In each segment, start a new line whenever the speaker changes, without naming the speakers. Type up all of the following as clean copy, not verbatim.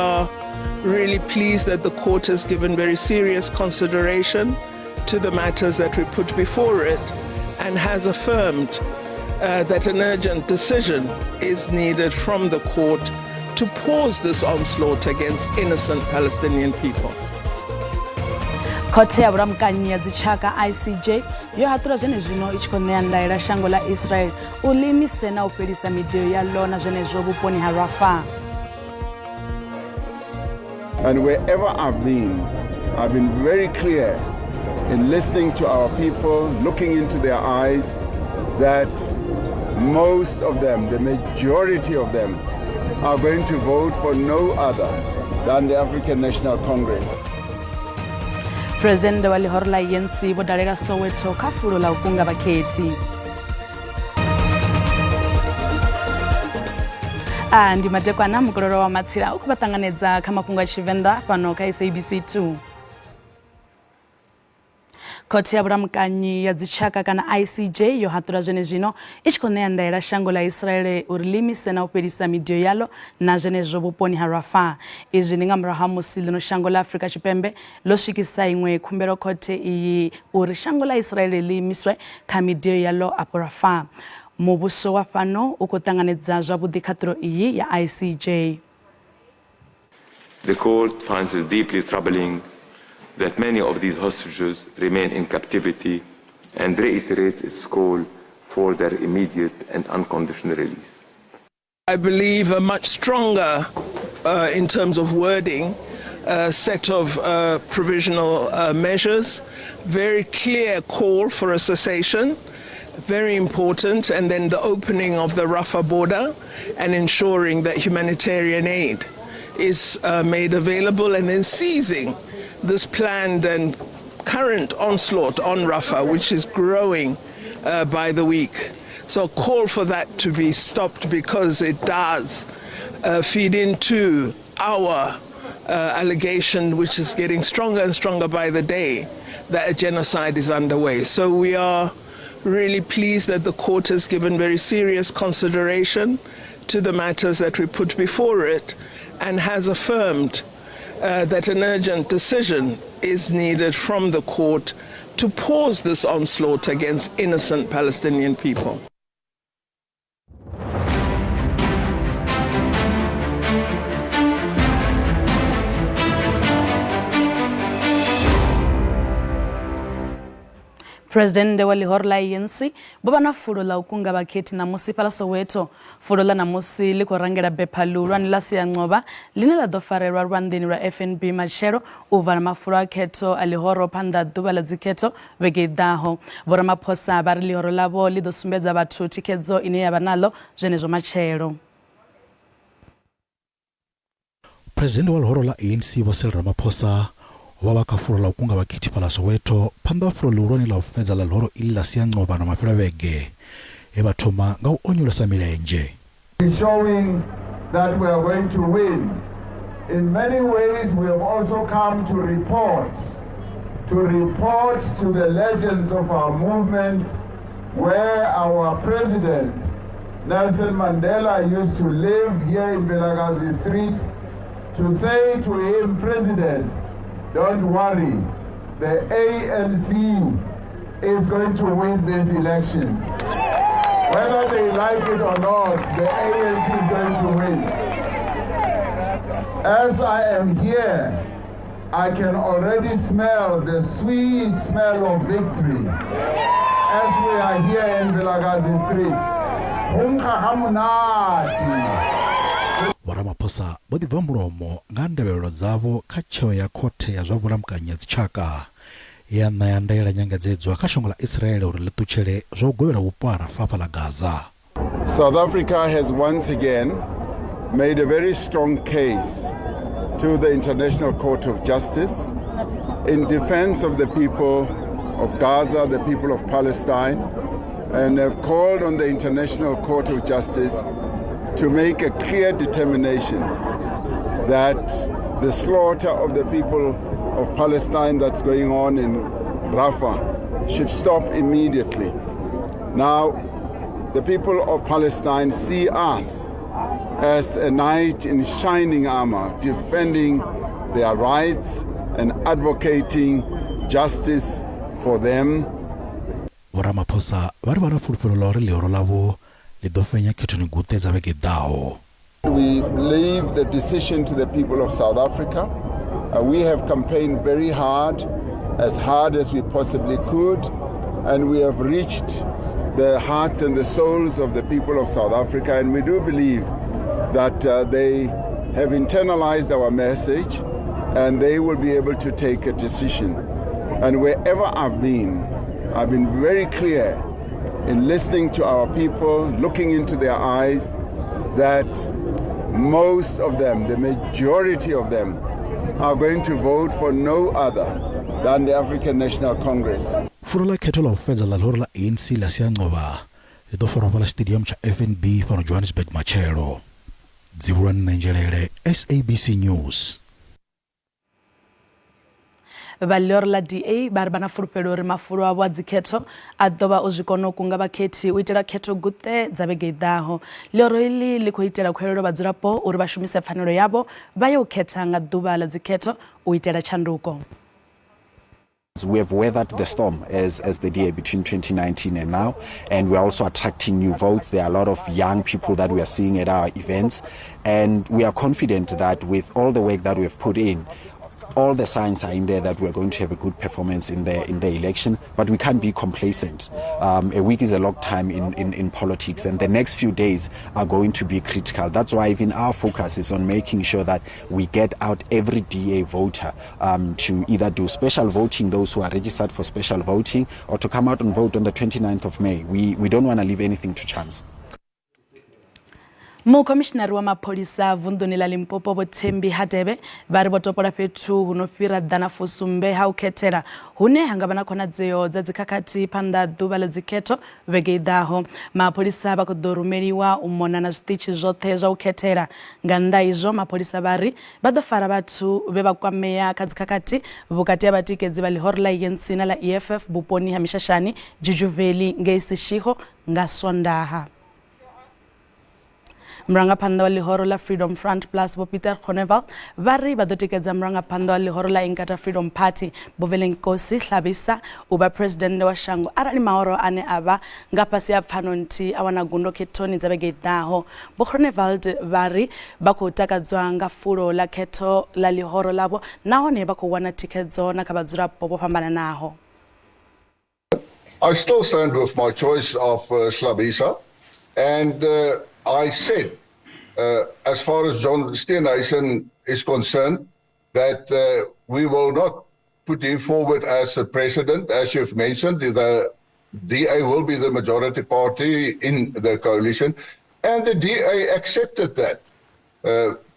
are really pleased that the court has given very serious consideration to the matters that we put before it and has affirmed that an urgent decision is needed from the court to pause this onslaught against innocent Palestinian people.
Khothe ya vhulamukanyi ya dzitshaka ICJ yo haṱula zwenezwino i tshi khou ṋea ndaela shango ḽa Israel u ḽi imise na u fhelisa mideo yaḽo na zwenezwo vhuponi ha Rafah.
And wherever I've been very clear in listening to our people, looking into their eyes, that most of them, the majority of them, are going to vote for no other than the African National Congress.
Presidennde wa ḽihoro ḽa ANC vho dalela Soweto kha fulo ḽa u kunga vhakhethi. A ndi madekwana mukololo wa matsila u khou vha ṱanganedza kha mafhungo a Tshivenḓa fhano kha SABC 2. Khothe ya vhulamukanyi ya dzitshaka kana ICJ yo haṱula zwenezwino i tshi khou ṋea ndaela shango ḽa Israele uri ḽi imise na u fhelisa midio yaḽo na zwenezwo vhuponi ha Rafah. Izwi ndi nga murahu ha musi ḽino shango ḽa Afrika Tshipembe ḽo swikisa iṅwe khumbelo khothe iyi uri shango ḽa Israele ḽi imiswe kha midio yaḽo afho Rafah. Muvhuso wa fhano u khou ṱanganedza zwavhuḓi khaṱulo iyi ya ICJ.
The court finds it deeply troubling that many of these hostages remain in captivity and reiterates its call for their immediate and unconditional release.
I believe a much stronger, in terms of wording, set of provisional measures, very clear call for a cessation, very important, and then the opening of the Rafah border and ensuring that humanitarian aid is made available, and then seizing this planned and current onslaught on Rafah, which is growing by the week. So call for that to be stopped, because it does feed into our allegation, which is getting stronger and stronger by the day, that a genocide is underway. So we are really pleased that the court has given very serious consideration to the matters that we put before it and has affirmed that an urgent decision is needed from the court to pause this onslaught against innocent Palestinian people.
Presidennde wa ḽihoro ḽa ANC vho vha na fulo ḽa u kunga vhakhethi ṋamusi fhaḽa Soweto. Fulo ḽa ṋamusi ḽi khou rangela bepha ḽihulwane ḽa Sianqoba ḽine ḽa ḓo farelwa lwanḓeni lwa FNB matshelo u vala mafulo a khetho a ḽihoro phanḓa ha ḓuvha ḽa dzikhetho vhege i ḓaho. Vho Ramaphosa vha ri ḽihoro ḽavho ḽi ḓo sumbedza vhathu thikhedzo ine ya vha naḽo zwenezwo matshelo.
Presidennde wa ḽihoro ḽa ANC Vho Cyril Ramaphosa vho vha kha fulo ḽa u kunga vhakhethi fhaḽa Soweto phanḓa ha fulo ḽihulwane ḽa u fhedza ḽa ḽihoro iḽi ḽa Sianqoba na mafhelo a vhege he vha thoma nga u onyolosa milenzhe.
Showing that we are going to win. In many ways we have also come to report to the legends of our movement, where our president Nelson Mandela used to live here in Vilakazi Street, to say to him, President, don't worry, the ANC is going to win these elections. Whether they like it or not, the ANC is going to win. As I am here, I can already smell the sweet smell of victory as we are here in Vilakazi Street. Ho nkga ha monate.
Vho Ramaphosa vho ḓi bva mulomo nga ndavhelelo dzavho kha tsheo ya khothe ya zwa vhulamukanyi ya dzitshaka ya ṋea ndaela nyengedzedzwa kha shango ḽa Israel uri ḽi ṱutshele zwa u govhela vhupo ha Rafah fhaḽa Gaza.
South Africa has once again made a very strong case to the International Court of Justice in defense of the people of Gaza, the people of Palestine, and have called on the International Court of Justice to make a clear determination that the slaughter of the people of Palestine that's going on in Rafah should stop immediately. Now, the people of Palestine see us as a knight in shining armor, defending their rights and advocating justice for them.
Vho Ramaphosa vha ri vha na fulufhelo ḽa uri ḽihoro ḽavho ḽi ḓo fhenya khethoni guṱe dza vhege i ḓaho.
We leave the decision to the people of South Africa. We have campaigned very hard, as hard as we possibly could, and we have reached the hearts and the souls of the people of South Africa, and we do believe that they have internalized our message and they will be able to take a decision. And wherever I've been very clear in listening to our people, looking into their eyes, that most of them, the majority of them, are going to vote for no other than the African National Congress.
Fulo ḽa khetho ḽa u fhedza ḽa ḽihoro ḽa ANC ḽa Sianqova ḽi ḓo farwa fhaḽa stadium tsha FNB fhano Johannesburg matshelo. Dzivhuluwa Nenzhelele, SABC News.
Vha ḽihoro ḽa DA vha ri vha na fulufhelo uri mafulo avho a dzikhetho a ḓo vha o zwi kona u kunga vhakhethi u itela khetho guṱe dza vhege i ḓaho. Ḽihoro iḽi ḽi khou itela khuwelelo vhadzulapo uri vha shumise pfanelo yavho vha ye u khetha nga ḓuvha ḽa dzikhetho u itela tshanduko.
We have weathered the storm as the DA between 2019 and now, and we're also attracting new votes. There are a lot of young people that we are seeing at our events, and we are confident that with all the work that we have put in, all the signs are in there that we're going to have a good performance in the election, but we can't be complacent. A week is a long time in politics, and the next few days are going to be critical. That's why even our focus is on making sure that we get out every DA voter to either do special voting, those who are registered for special voting, or to come out and vote on the 29th of May. We don't want to leave anything to chance.
Mukhomishinari wa mapholisa vunḓuni ḽa Limpopo Vho Thembi Hadebe vha ri vho topola fhethu hu no fhira 170 ha u khethela hune ha nga vha na khonadzeo dza dzikhakhathi phanḓa ḓuvha ḽa dzikhetho vhege i ḓaho. Mapholisa vha khou ḓo rumeliwa u mona na zwiṱitshi zwoṱhe zwa u khethela. Nga nnḓa izwo, mapholisa vha ri vha ḓo fara vhathu vhe vha kwamea kha dzikhakhathi vhukati ha vhatikedzi vha ḽihoro ḽa ANC na ḽa EFF vhuponi ha Mishashani, Juju Valley ngei Seshego nga Sondaha. Murangaphanḓa wa ḽihoro ḽa Freedom Front Plus Vho Peter Groenewald vha ri vha ḓo tikedza murangaphanḓa wa ḽihoro ḽa Inkatha Freedom Party Vho Velenkosini Hlabisa u vha phuresidennde wa shango arali mahoro ane a vha nga fhasi ha pfano nthihi a wana gundo khethoni dza vhege i ḓaho. Vho Groenewald vha ri vha khou takadzwa nga fulo ḽa khetho ḽa ḽihoro ḽavho nahone vha khou wana thikhedzo na kha vhadzulapo vho fhambananaho.
I still stand with my choice of Hlabisa, and I said, as far as John Steenhuisen is concerned, that we will not put him forward as a president. As you've mentioned, the DA will be the majority party in the coalition, and the DA accepted that.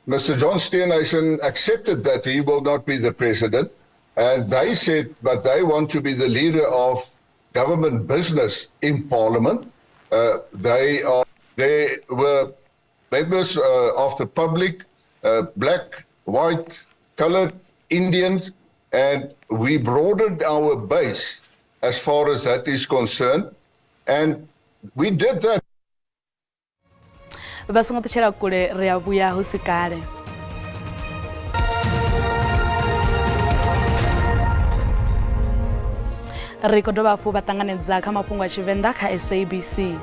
Mr. John Steenhuisen accepted that he will not be the president, and they said, but they want to be the leader of government business in Parliament. They were members of the public, black, white, colored, Indians, and we broadened our base as far as that is concerned, and we did that.
Vha songo ṱutshela kule, ri a vhuya hu si kale. Ri khou dovha hafhu vha ṱanganedza kha mafhungo a Tshivenḓa kha SABC.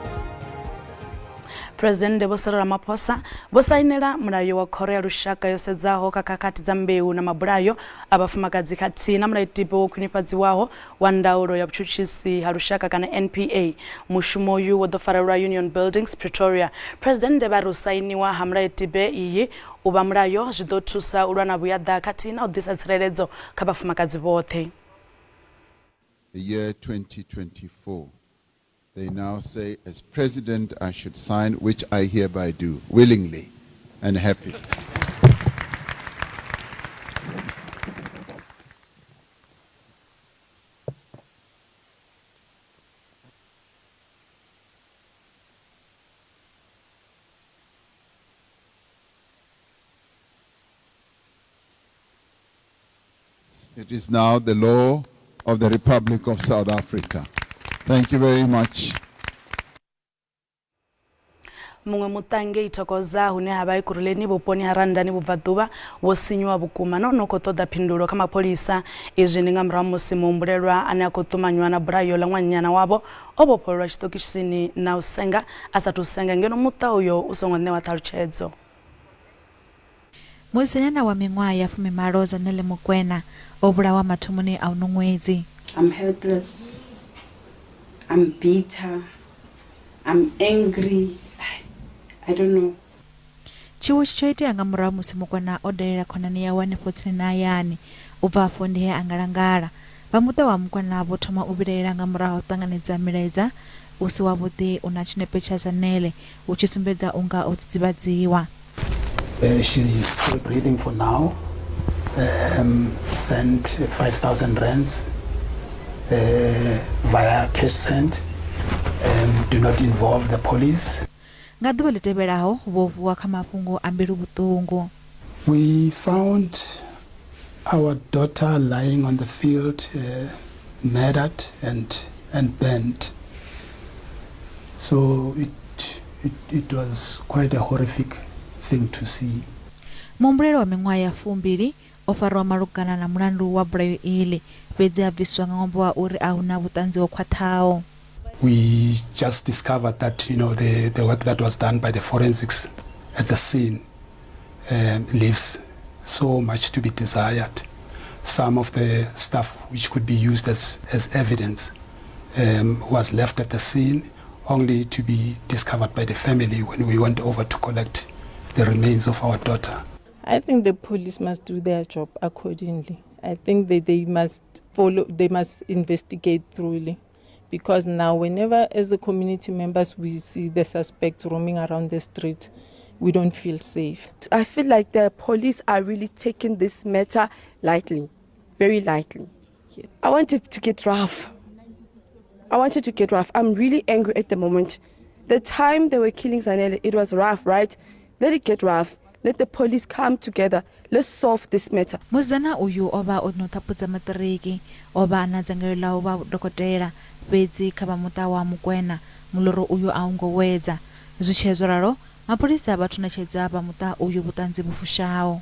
Presidennde Vho Cyril Ramaphosa vho sainela mulayo wa khoro ya lushaka yo sedzaho kha khakhathi dza mbeu na mabulayo a vhafumakadzi khathihi na mulayotibe wo khwinifhadziwaho wa ndaulo ya vhutshutshisi ha lushaka kana NPA. Mushumo uyu wo ḓo farelwa Union Buildings, Pretoria. Presidennde vha ri u sainiwa ha mulayotibe iyi u vha mulayo zwi ḓo thusa u lwa na vhuyaḓa khathihi na u ḓisa tsireledzo kha vhafumakadzi vhoṱhe.
The year 2024. They now say, as president, I should sign, which I hereby do, willingly and happily. It is now the law of the Republic of South Africa. Thank you very much.
Muṅwe muṱa ngei Thokoza hune ha vha Ekurhuleni vhuponi ha Randani vhubvaḓuvha wo sinyuwa vhukuma nahone u khou ṱoḓa phindulo kha mapholisa. Izwi ndi nga murahu ha musi muhumbulelwa ane a khou ṱumanywa na bulayo ḽa ṅwananyana wavho o vhofhololwa tshiṱokisini na u senga a sathu senga ngeno muṱa uyo u songo ṋewa ṱhalutshedzo.
Musidzanyana wa miṅwaha ya fumimalo Zanele Mokoena o vhulawa mathomoni a uno ṅwedzi.
I'm helpless, I'm bitter, I'm angry, I don't know.
Tshiwo itshi tsho itea nga murahu musi Mokoena o dalela khonani yawe hanefho tsini na hayani. U bva afho ndi he a ngalangala. Vha muṱa wa Mokoena vho thoma u vhilaela nga murahu ha u ṱanganedza milaedza u si wavhuḓi u na tshinepe tsha Zanele u tshi sumbedza u nga o dzidzivhadziwa.
She is still breathing for now. Sent 5,000 rands via cash send. Do not involve the police.
Nga ḓuvha ḽi tevhelaho, vho vuwa kha mafhungo a mbilu vhuṱungu.
We found our daughter lying on the field, murdered and and burnt. So it It, it was quite a horrific thing to see.
Muhumbulelwa wa miṅwaha ya fumbili o farwa malugana na mulandu wa bulayo iḽi, fhedzi a bviswa nga ṅwambo wa uri a huna vhuṱanzi ho khwaṱhaho.
We just discovered that, you know, the, the work that was done by the forensics at the scene leaves so much to be desired. Some of the stuff which could be used as, as evidence was left at the scene only to be discovered by the family when we went over to collect the remains of our daughter.
I think the police must do their job accordingly. I think that they must follow, they must investigate thoroughly. Because now whenever as a community members we see the suspects roaming around the street, we don't feel safe.
I feel like the police are really taking this matter lightly, very lightly. I want it to get rough. I want it to get rough. I'm really angry at the moment. The time they were killing Zanele, it was rough, right? Let it get rough. Let the police come together. Let's solve this matter.
Musidzana uyu o vha o no ṱhaphudza maṱiriki. O vha a na dzangalelo ḽa u vha dokotela, fhedzi kha vha muṱa wa Mokoena, muloro uyu a u ngo wedza. Zwi tshee zwo ralo, mapholisa vha thunetshedza vha muṱa uyu vhuṱanzi vhu fushaho.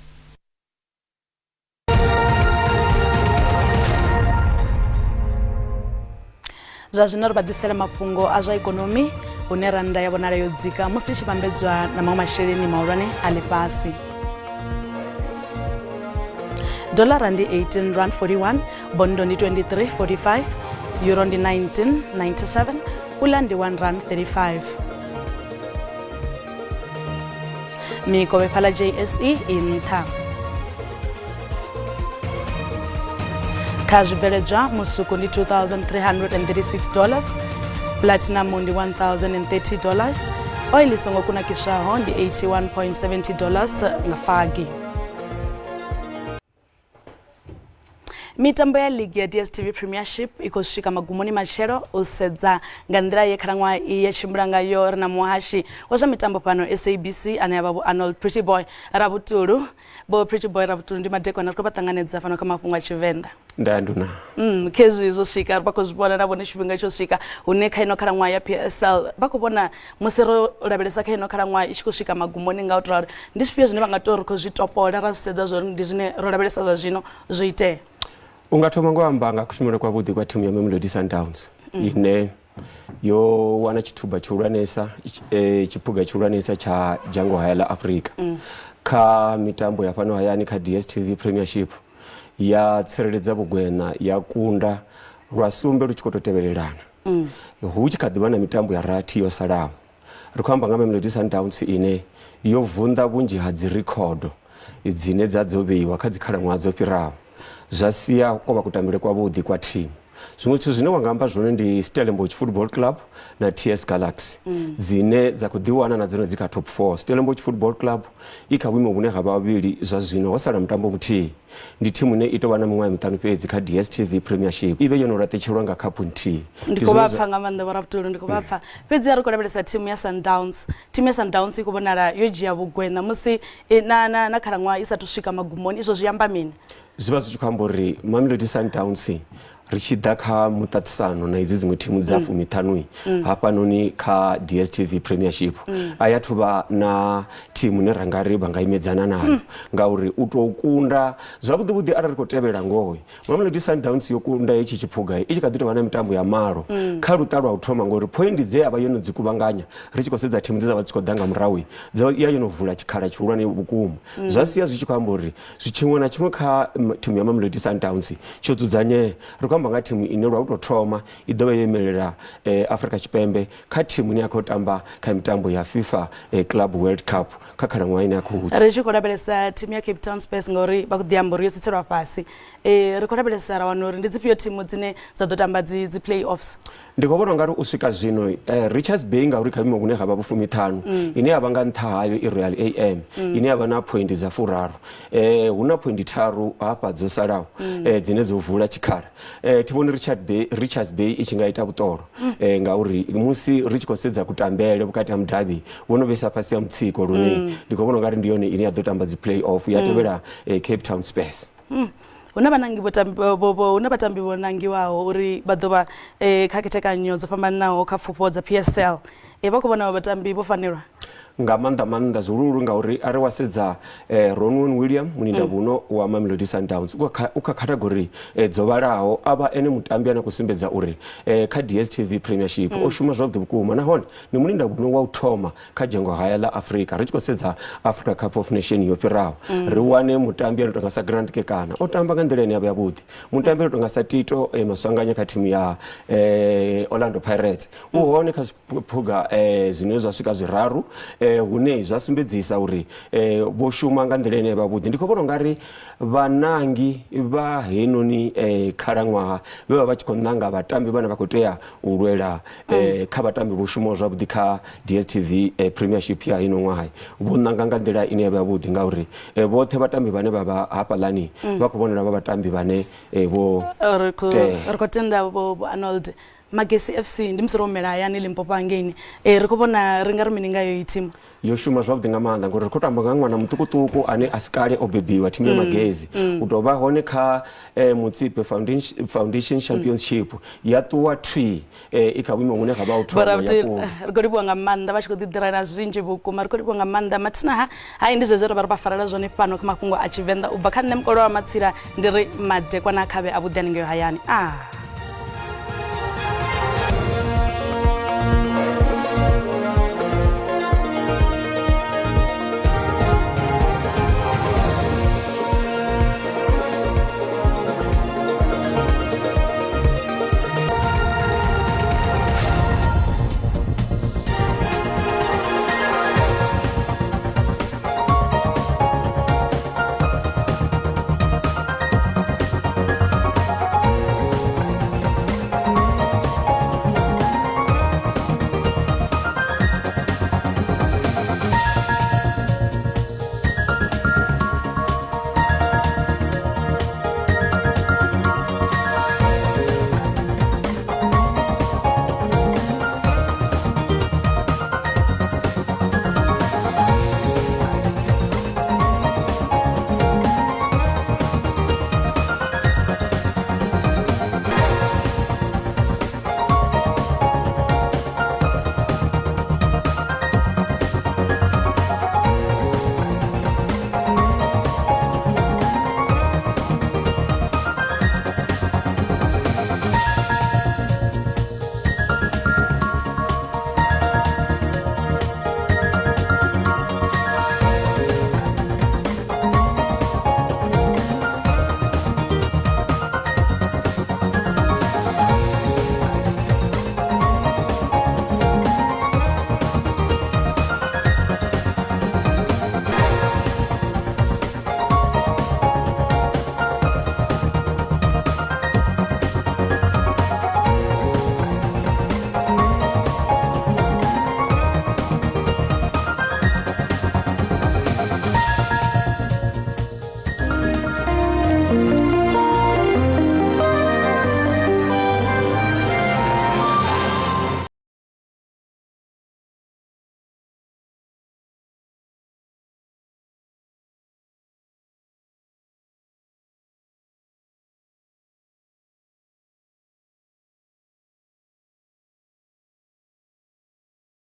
Zwa zwino ri vha ḓisela mafhungo a zwa ikonomi hune rannda ya vhonala yo dzika musi i tshi vhambedzwa na maṅwe masheleni mahulwane a ḽifhasi. Dolara ndi 18 rand 41, bondo ndi 23.45, euro ndi 19.97, pula ndi 1 rand 35. Mikovhe fhaḽa JSE i nṱha. Kha zwibveledzwa musuku ndi 2336 dollars, platinum ndi 1030 dollars, oil i songo kunakiswaho ndi 81.70 dollars nga fagi. Mitambo ya ligi ya DStv Premiership i khou swika magumoni matshelo u sedza nga nḓila ye khalaṅwaha iyi ya tshimbila ngayo ri na muhashi wa zwa mitambo fhano SABC ane a vha Vho Arnold Pretty Boy Rabutulu. Vho Pretty Boy Rabutulu ndi madekwana ri khou vha ṱanganedza fhano kha mafhungo a Tshivenḓa.
Nda nduna.
Khezwi zwo swika vha khou zwi vhona na vhone tshifhinga tsho swika hune kha ino khalaṅwaha ya PSL vha khou vhona musi ro lavhelesa kha ino khalaṅwaha i tshi khou swika magumoni nga u tou ralo ndi zwifhio zwine vha nga tou ri khou zwi topola ra zwi sedza zwori ndi zwine ro lavhelesa zwa zwino zwo itea.
U nga thoma ngo amba nga kushumele kwavhuḓi kwa thimu ya Mamelodi Sundowns ine yo wana tshithuba tshihulwanesa tshiphuga tshihulwanesa tsha dzhango haya ḽa Afrika kha mitambo ya fhano hayani kha DStv Premiership ya tsireledza vhugwena ya kunda lwa sumbe lu tshi khou tou tevhelelana hu tshi kha ḓivha na mitambo ya rathi yo salaho. Ri khou amba nga Mamelodi Sundowns ine yo vunḓa vhunzhi ha dzi rikhodo dzine dza dzo vheiwa kha dzi khalaṅwaha dzo fhiraho, zwa sia ko vha kutambele kwavhuḓi kwa thimu. Zwiṅwe zwithu zwine wa nga amba zwone ndi Stellenbosch Football Club na TS Galaxy dzine dza khou ḓiwana na dzone dzi kha top 4. Stellenbosch Football Club i kha vhuimo vhune ha vha vhuvhili zwa zwino ho sala mutambo muthihi. Ndi thimu ine i tou vha na miṅwaha miṱanu fhedzi kha DStv Premiership i vhe yo no laṱetshelwa nga khaphu nthihi.
Ndi khou vha pfa nga maanḓa Vho Rabutulu, ndi khou vha pfa. Fhedzi ri khou lavhelesa thimu ya Sundowns. Thimu ya Sundowns i khou vhonala yo dzhia vhugweṋa musi na, na, na khalaṅwaha i sathu swika magumoni. Izwo zwi amba mini?
Zwi vha zwi tshi khou amba uri Mamelodi Sundowns Ri tshi ḓa kha muṱaṱisano na idzi dziṅwe thimu dza fumiṱhanu hafhanoni kha DStv Premiership, a ya thu vha na thimu ine ra nga ri vha nga imedzana nayo, ngauri u tou kunda zwavhuḓi vhuḓi arali ri khou tevhela ngoho, Mamelodi Sundowns yo kunda hetshi tshiphuga i tshi kha ḓi tou vha na mitambo ya malo kha luṱa lwa u thoma, ngori phoindi dze ya vha yo no dzi kuvhanganya ri tshi khou sedza thimu dze dza vha dzi khou ḓa nga murahu dzo ya yo no vula tshikhala tshihulwane vhukuma. Zwa sia zwi tshi khou amba uri tshiṅwe na tshiṅwe kha thimu ya Mamelodi Sundowns tsho dzudzanyea. Ri khou amba nga thimu ine lwa u tou thoma i ḓo vha yo imelela Afrika Tshipembe kha thimu ine ya khou tamba kha mitambo ya FIFA Club World Cup kha khalaṅwaha ine ya khou
ḓa. Ri tshi khou lavhelesa thimu ya Cape Town Spurs ngauri vha khou ḓi amba uri yo tsitselwa fhasi, ri khou lavhelesa ra wana uri ndi dzifhio thimu dzine dza ḓo tamba dzi dzi play-offs.
Ndi khou vhona ungari u swika zwino Richards Bay ngauri kha vhuimo vhune ha vha vhufumiṱhanu, ine ya vha nga nṱha hayo i Royal AM ine ya vha na phoindi dza furaru. Hu na phoindi tharu hafha dzo salaho dzine dzo vula tshikhala. Thi vhoni Richard Bay, Richards Bay i tshi nga ita vhuṱolo ngauri musi ri tshi khou sedza kutambele vhukati ha mudavhi vho no vhesa fhasi ha mutsiko lune ndi khou vhona ungari ndi yone ine ya ḓo tamba dzi play off ya tevhela Cape Town Spurs.
Hu na vhanangi vho tambi, vho, vho, hu na vhatambi vho nangiwaho uri vha ḓo vha eh, kha khethekanyo dzo fhambananaho kha pfufho dza PSL. Eh, vha khou vhona vhatambi vho fanelwa?
Nga maanḓa maanḓa zwihuluhulu ngauri arali wa sedza eh, Ronwen William mulindavhuno wa Mamelodi Sundowns u kha, u kha category eh, dzo vhalaho a vha ene mutambi ane a khou sumbedza uri eh, kha DStv Premiership o shuma zwavhuḓi vhukuma nahone ndi mulindavhuno wa u thoma kha dzhango haya ḽa Afrika. Ri tshi khou sedza Africa Cup of Nation yo fhiraho, ri wane mutambi ano tonga sa Grant Kekana o tamba nga nḓila ine ya vha yavhuḓi, mutambi ano tonga sa Tito Maswanganye kha thimu ya Orlando Pirates u hone kha zwiphuga zwine zwa swika zwiraru, hune zwa sumbedzisa uri vho shuma nga nḓila ine ya vha vhuḓi. Ndi khou vhona ungari vhanangi vha heinoni khalaṅwaha vhe vha vha tshi khou ṋanga vhatambi vhane vha khou tea u lwela kha vhatambi vho shumaho zwavhuḓi kha DStv Premiership ya ino ṅwaha vho ṋanga nga nḓila ine ya vha yavhuḓi ngauri vhoṱhe vhatambi vhane vha vha hafhaḽani vha khou vhonala vha vhatambi vhane vho
Ri khou ri khou tenda vho vho Arnold. Magesi FC ndi musi ro humela hayani Limpopo hangeini. Ri khou vhona ri nga ri mini nga heyo thimu?
Yo shuma zwavhuḓi nga maanḓa ngori ri khou tamba nga ṅwana muṱukuṱuku ane a si kale o bebiwa, thimu ya Magezi u tou vha hone kha Mutsipe Foundation, Foundation Championship ya ṱuwa thwii i kha vhuimo vhune ha vha u thoma ya kunda.
Ri khou livhuwa nga maanḓa vha tshi khou ḓi ḓirela zwinzhi vhukuma. Ri khou livhuwa nga maanḓa mathina ha hai ndi zwezwo ri vha ri vha farela zwone fhano kha mafhungo a Tshivenḓa u bva kha nṋe Mukolo wa Matsila ndi ri madekwana a khavhe a vhuḓi haningei hayani. Ah.